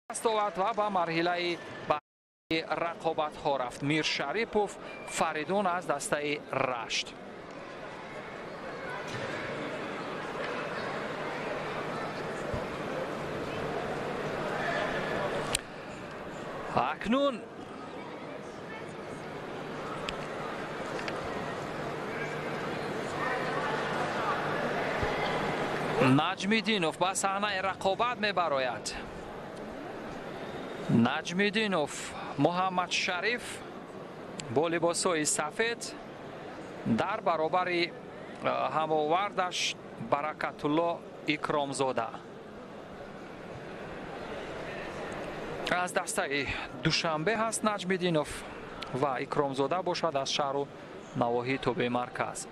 Даст овард ва ба марҳилаи рақобатҳо рафт. Миршарипов Фаридун аз дастаи Рашт. Акнун Наҷмиддинов ба саҳнаи рақобат мебарояд. Наҷмиддинов Муҳаммад Шариф бо либосҳои сафед дар баробари ҳамовардаш Баракатулло Икромзода аз дастаи Душанбе ҳаст Наҷмиддинов ва Икромзода бошад аз шаҳру навоҳии тобеи марказ.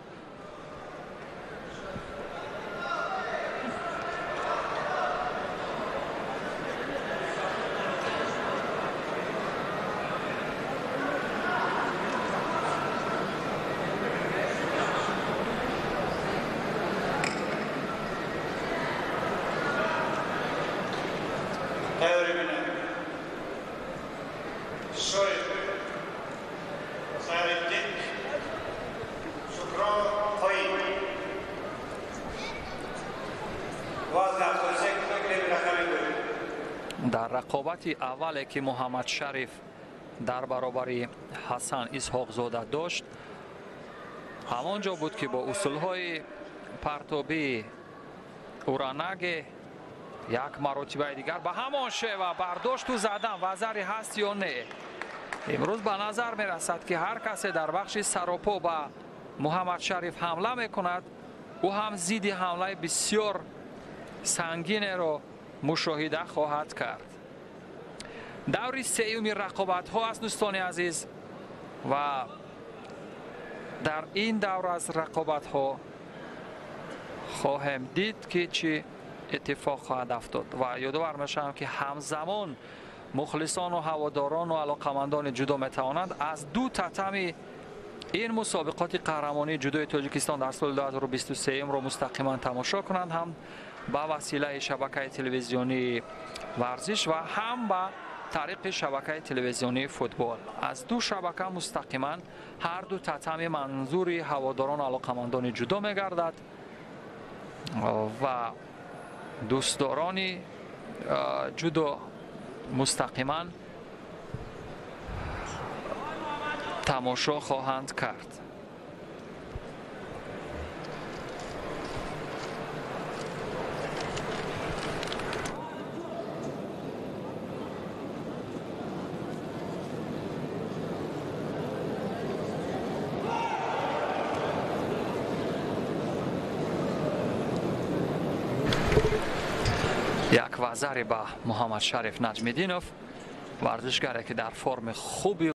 Дар рақобати аввале ки Муҳаммад Шариф дар баробари Ҳасан Исҳоқзода дошт, ҳамон ҷо буд ки бо усулҳои партобии уранаге як маротибаи дигар ба ҳамон шева бардошту задан вазари ҳаст ё не. Имрӯз ба назар мерасад ки ҳар касе дар бахши саропо ба Муҳаммад Шариф ҳамла мекунад, ӯ ҳам зидди ҳамлаи бисёр сангинеро мушоҳида хоҳад кард. Даври сеюми рақобатҳо аст, дӯстони азиз, ва дар ин давр аз рақобатҳо хоҳем дид ки чӣ иттифоқ хоҳад афтод. Ва ёдовар мешавам ки ҳамзамон мухлисону ҳаводорону алоқамандони ҷудо метавонанд аз ду татами ин мусобиқоти қаҳрамонии ҷудои Тоҷикистон дар соли 2023-ро мустақиман тамошо кунанд, ҳам ба василаи шабакаи телевизионии варзиш ва ҳам ба тариқи шабакаи телевизионии футбол. Аз ду шабака мустақиман ҳар ду татами манзури ҳаводорону алоқамандони ҷудо мегардад ва дӯстдорони ҷудо мустақиман тамошо хоҳанд кард. Як вазари ба Муҳаммад Шариф Наҷмиддинов, варзишгаре ки дар форми хуби